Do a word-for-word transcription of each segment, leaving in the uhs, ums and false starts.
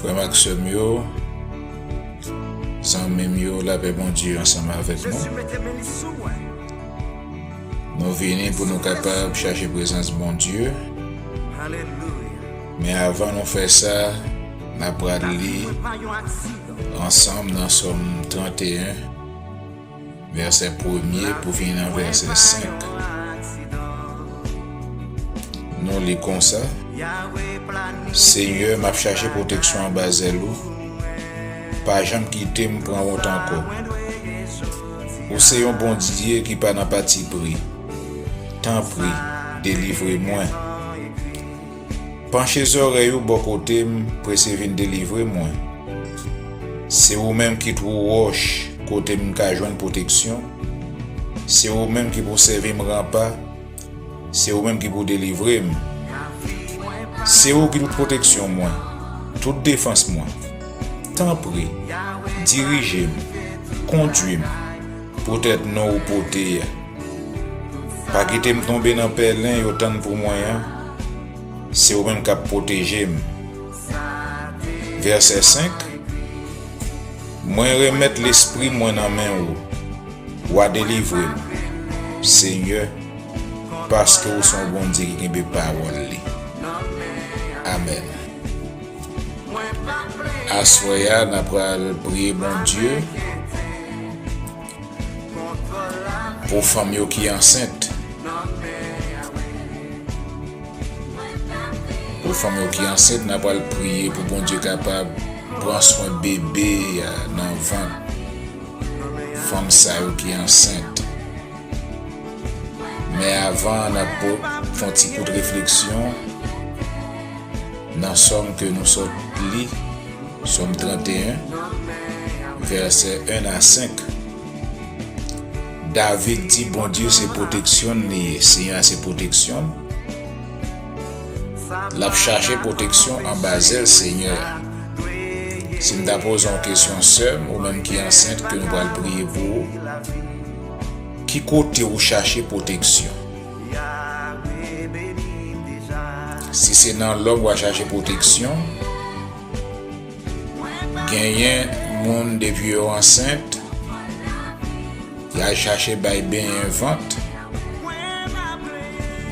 Frè m ak sè m yo, zanmi m yo, lapè Bondye ansanm avèk nou. Nou vini pou nou kapab chache prezans Bondye. Men avan nou fè sa, n ap pral li ansanm nan Sòm tranteyen, vèsè premye pou vin nan vèsè senk. Nou li konsa: Senyè, m ap chache pwoteksyon anba zèl ou. Pa janm kite m pran wont ankò. Ou se yon Bondye ki pa nan patipri. Tanpri, delivre mwen. Panche zòrèy ou bò kote m, prese vin delivre mwen. Se ou menm ki twou wòch kote m ka jwenn pwoteksyon. Se ou menm ki pou sèvi m ranpa. Se ou menm ki pou delivre m. Se ou ki tout pwoteksyon mwen, tout defans mwen. Tanpri, dirije m, kondui m, poutèt non ou pote a. Pa kite m tonbe nan pèlen yo tann pou mwen an. Se ou menm k ap pwoteje m. Vèsè senk: Mwen remèt lespri mwen nan men ou. W a delivre m, Senyè, paske ou se yon Bondye ki kenbe pawòl li. Amèn. Aswè a, n ap pral priye Bondye pou fanm yo ki ansent. Pou fanm yo ki ansent, n ap pral priye pou Bondye kapab pran swen bebe a nan vant fanm sa yo ki ansent. Men avan, n ap po-, fè yon ti kout refleksyon nan Sòm ke nou sot li, Sòm tranteyen, vèsè en a senk. David di Bondye se pwoteksyon n li ye, Senyè a se pwoteksyon n. L ap chache pwoteksyon anba zèl Senyè a. Si m ta poze yon kesyon, sè m, ou menm ki ansent, ke nou pral priye pou ou, ki kote ou chache pwoteksyon? Si se nan lòm w a chache pwoteksyon, genyen moun depi yo ansent, y al chache bay benyen vant.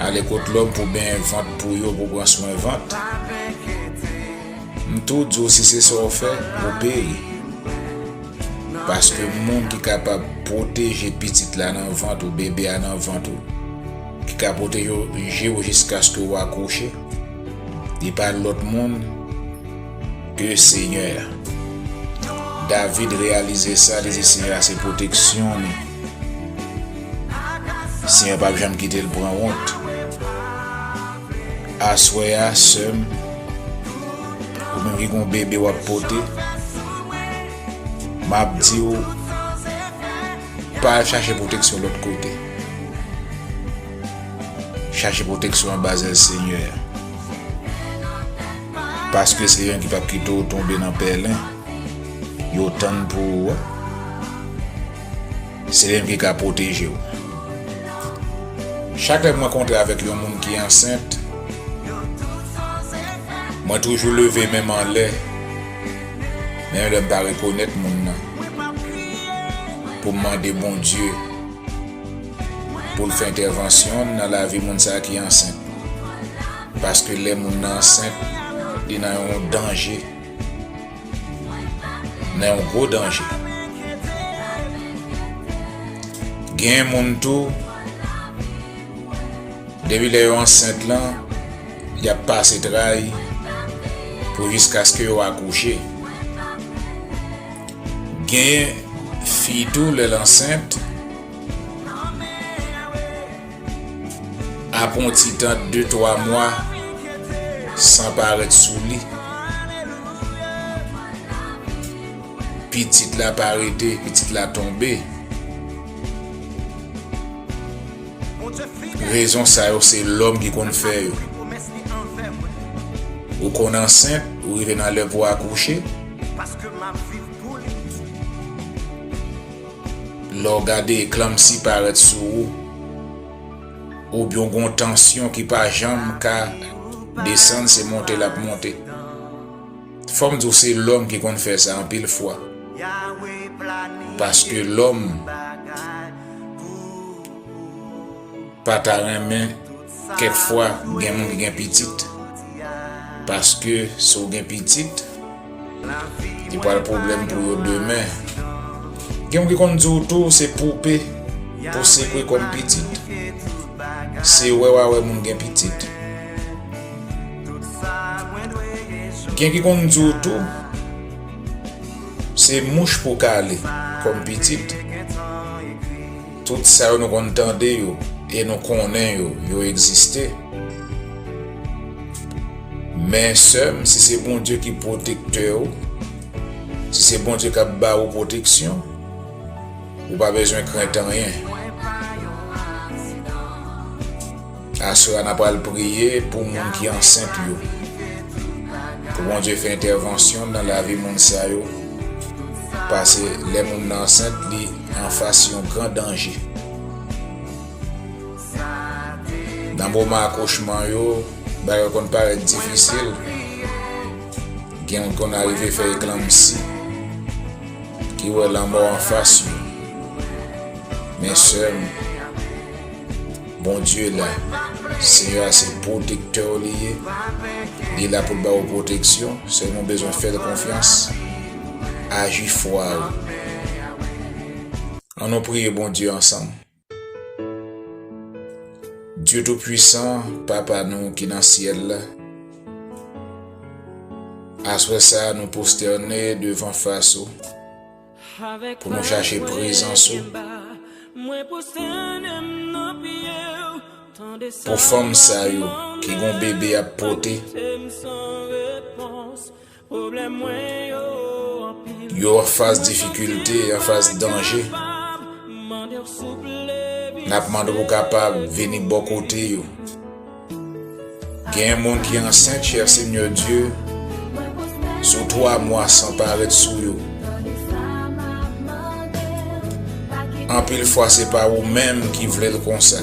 Ale kot lòm pou benyen vant pou yo, pou pran swen vant. M tou di w, si se sa w fè, ou peri. Paske moun ki kapab pwoteje pitit la nan vant ou, bebe a nan vant ou, ki ka pwoteje w jiskaske w akouche, li pa lòt moun ke Senyè a. David reyalize sa, li di Senyè a se pwoteksyon li. Senyè p ap janm kite l pran wont. Aswè a, sè m, ou menm ki gen yon bebe w ap pote, m ap di w, pa al chache pwoteksyon lòt kote. Chache pwoteksyon anba zèl Senyè a. Paske se li menm ki p ap kite w tonbe nan pèlen yo tann pou ou a. Se li menm ki ka pwoteje w. Chak lè m rankontre avèk yon moun ki ansent, mwen toujou leve men m anlè, menm lè m pa rekonèt moun nan, pou m mande Bondye pou l fè entèvansyon nan lavi moun sa a ki ansent. Paske lè moun nan ansent, li nan yon danje. Nan yon gwo danje. Gen moun tou, depi lè yo ansent lan, y ap pase tray pou jiskaske yo akouche. Gen fi tou, lè l ansent, apre yon ti tan, de, twa mwa, san parèt sou li, pitit la pa rete, pitit la tonbe. Rezon sa yo, se lòm ki konn fè yo. Ou konn ansent, ou rive nan lè pou akouche. Lè w gade, eklanmsi parèt sou ou. Oubyen w gen yon tansyon ki pa janm ka desann, se monte l ap monte. Fò m di w, se lòm ki konn fè sa anpil fwa. Paske lòm pa ta renmen kèk fwa gen moun ki gen pitit. Paske si w gen pitit, li pral pwoblèm pou yo demen. Gen moun ki konn di w tou se poupe pou sekwe kòm pitit. Se wè w a wè moun gen pitit. Gen ki konn di w tou se mouch pou kale kòm pitit. Tout sa yo nou konn tande yo e nou konnen yo, yo egziste. Men sè m, si se Bondye ki pwotektè w, si se Bondye k ap ba ou pwoteksyon, ou pa bezwen krent anyen. Aswè a n ap al priye pou moun ki ansent yo. Pou Bondye fè entèvansyon nan lavi moun sa yo. Paske lè moun nan ansent, li anfas yon gran danje. Nan moman akouchman yo, bagay yo konn parèt difisil. Gen moun konn arive fè eklanmsi, ki wè lanmò anfas yo. Men sè m, Bondye la, Senyè a se pwotektè w li ye. Li la pou l ba ou pwoteksyon. Sèlman w bezwen fè l konfyans. Aji fwa ou. Ann nou priye Bondye ansanm. Dye Toupisan, Papa nou ki nan syèl la, aswè sa a nou pwostène devan fas ou pou nou chache prezans ou. Pou fanm sa yo ki gon bebe y ap pote, yo anfas difikilte, anfas danje, n ap mande w pou w kapab vini bò kote yo. Gen moun ki ansent, chè Senyè Dye, sou twa mwa san parèt sou yo. Anpil fwa se pa ou menm ki vle l konsa.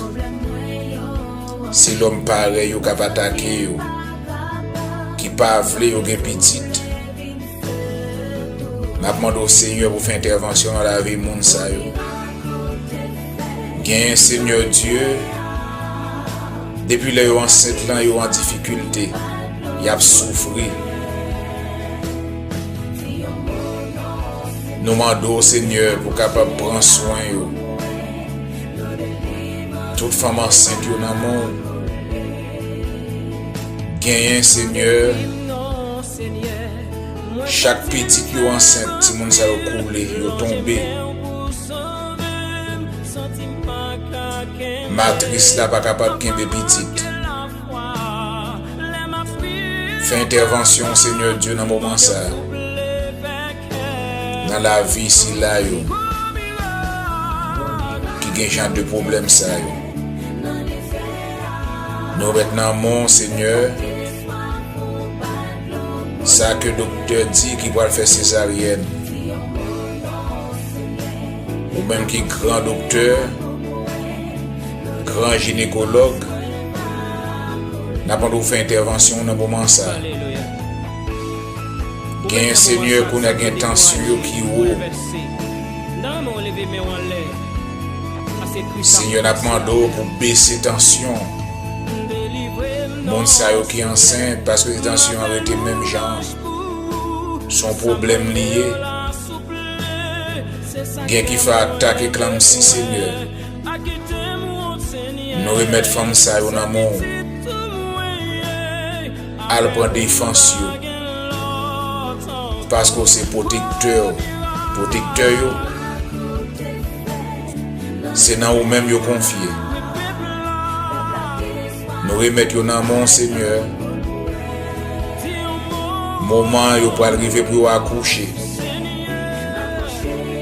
Se lòm parèy yo k ap atake yo, ki pa vle yo gen pitit. N ap mande w, Senyè, pou w fè entèvansyon nan lavi moun sa yo. Gen, Senyè Dye, depi lè yo ansent lan, yo an difikilte, y ap soufri. Nou mande w, Senyè, pou w kapab pran swen yo. Tout fanm ansent yo nan men w. Genyen, Senyè, chak pitit yo ansent, timoun sa yo koule, yo tonbe. Matris la pa kapab kenbe pitit. Fè entèvansyon, Senyè Dye, nan moman sa a, nan lavi sila yo ki gen jan de pwoblèm sa yo. Nou remèt nan men w, Senyè, sa ke doktè di ki pral fè sezaryèn. Ou menm ki gran doktè, gran jinekològ, n ap mande w fè entèvansyon w nan moman sa a. Gen, Senyè, kounye a gen tansyon yo ki wo. Senyè, n ap mande w pou bese tansyon moun sa yo ki ansent, paske si tansyon an rete menm jan an, se yon pwoblèm li ye. Gen ki fè atak eklanmsi, Senyè. Nou remèt fanm sa yo nan men w. Al pran defans yo. Paske w se pwotektè, pwotektè yo. Se nan ou menm yo konfye. Nou remèt yo nan men w, Senyè. Moman yo pral rive pou yo akouche.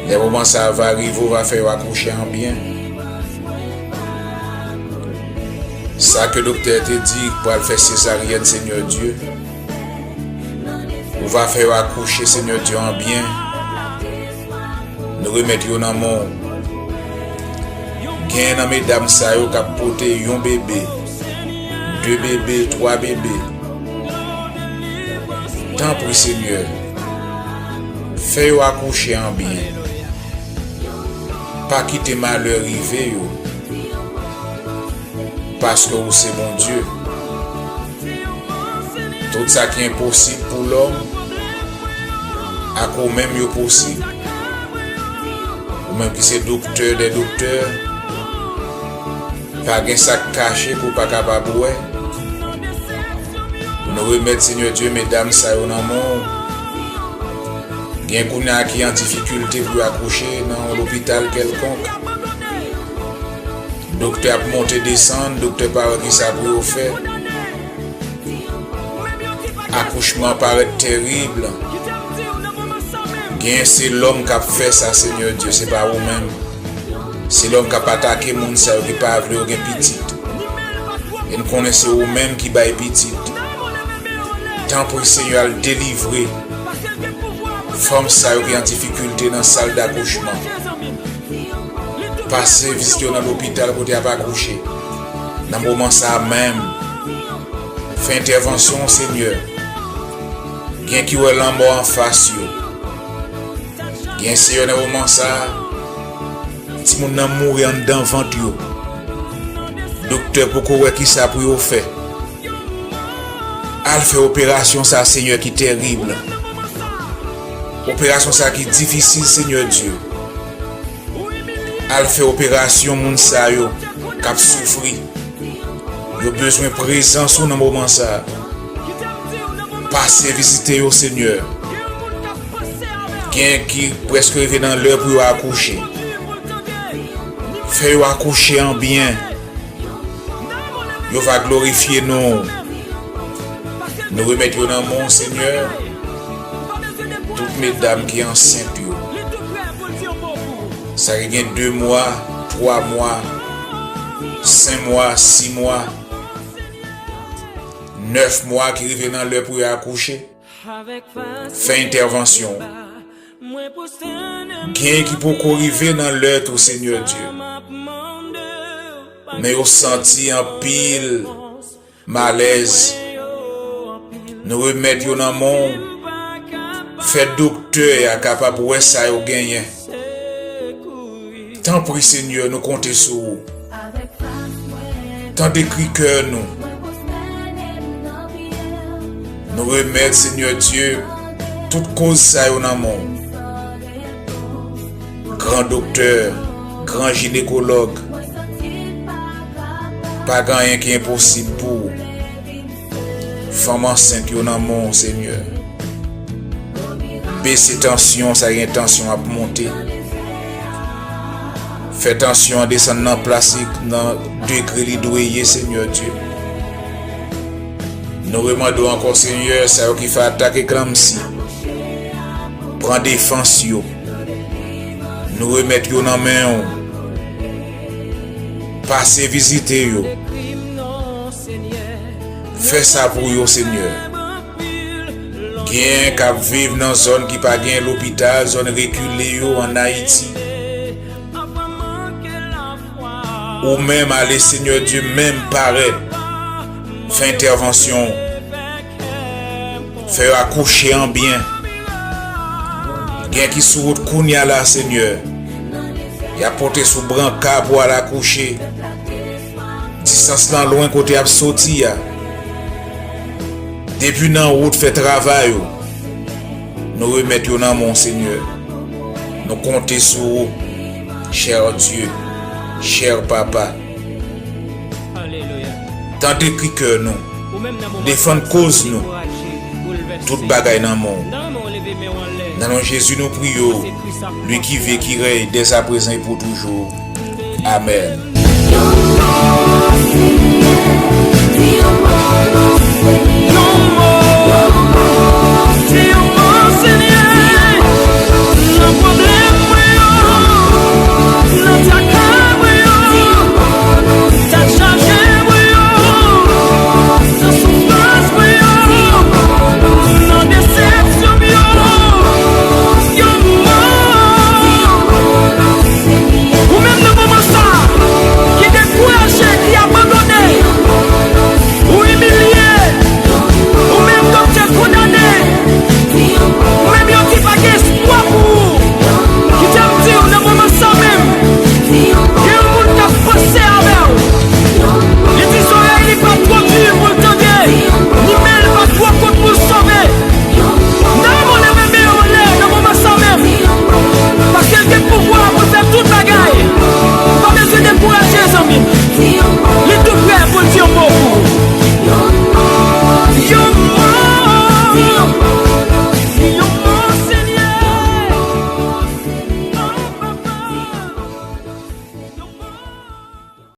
Lè moman sa a va rive, ou va fè yo akouche an byen. Sa ke doktè te di pral fè sezaryèn, Senyè Dye. Ou va fè yo akouche, Senyè Dye, an byen. Nou remèt yo nan men w. Gen nan medam sa yo k ap pote yon bebe, de bebe, twa bebe. Tanpri, Senyè, fè yo akouche an byen. Pa kite malè rive yo, paske ou se Bondye. Tout sa ki enposib pou lòm, ak ou menm yo posib. Ou menm ki se doktè dè doktè, pa gen sa k kache ke w pa kapab wè. Nou remèt, Senyè Dye, medam sa yo nan men w. Gen kounye a ki an difikilte pou yo akouche nan yon lopital kèlkonk. Doktè ap monte desann, doktè pa wè kisa pou yo fè. Akouchman parèt terib. Gen se lòm k ap fè sa, Senyè Dye, se pa ou menm. Se lòm k ap atake moun sa yo ki pa vle yo gen pitit. E n konnen se ou menm ki bay pitit. Tanpri, Senyè, al delivre fanm sa yo ki an difikilte nan sal dakouchman. Pase vizite yo nan lopital kote y ap akouche. Nan moman sa a menm, fè entèvansyon w, Senyè. Gen ki wè lanmò anfas yo. Gen, Senyè, nan moman sa a, timoun nan mouri anndan vant yo. Doktè poko wè kisa pou yo fè. Al fè operasyon sa, Senyè, ki terib. Operasyon sa ki difisil, Senyè Dye. Al fè operasyon moun sa yo k ap soufri. Yo bezwen prezans ou nan moman sa. Pase vizite yo, Senyè. Gen ki prèske rive nan lè pou yo akouche. Fè yo akouche an byen. Yo va glorifye non w. Nou remèt yo nan men w, Senyè. Tout medam ki ansent yo. Sa ki gen de mwa, twa mwa, senk mwa, sis mwa, nèf mwa ki rive nan lè pou yo akouche. Fè entèvansyon w. Gen ki poko rive nan lè tou, Senyè Dye. Men yo santi anpil malèz. Nou remèt yo nan men w. Fè doktè a kapab wè sa yo genyen. Tanpri, Senyè, nou konte sou ou. Tande kri kè nou. Nou remèt, Senyè Dye, tout koz sa yo nan men w. Gran doktè, gran jinekològ, pa gen anyen ki enposib pou ou. Fanm ansent yo nan men w, Senyè. Bese tansyon, sa gen tansyon ap monte. Fè tansyon an desann nan plas li, nan degre li dwe ye, Senyè Dye. Nou remande w ankò, Senyè, sa yo ki fè atak eklanmsi. Pran defans yo. Nou remèt yo nan men w. Pase vizite yo. Fè sa pou yo, Senyè. Gen k ap viv nan zòn ki pa gen lopital, zòn rekile yo ann Ayiti. Ou menm ale, Senyè Dye, menm parèt. Fè entèvansyon w. Fè yo akouche an byen. Gen ki sou wout kounye a la, Senyè. Y ap pote sou branka pou al akouche. Distans lan lwen kote y ap soti a. Depi nan wout, fè travay ou. Nou remèt yo nan men w, Senyè. Nou konte sou ou, chè Dye, chè Papa. Tande kri kè nou. Defann koz nou. Tout bagay nan men w. Nan non Jezi nou priye w, li ki viv, ki rèy dèzaprezan e pou toujou. Amèn. Yon mo, Senyè, di yon mo, non,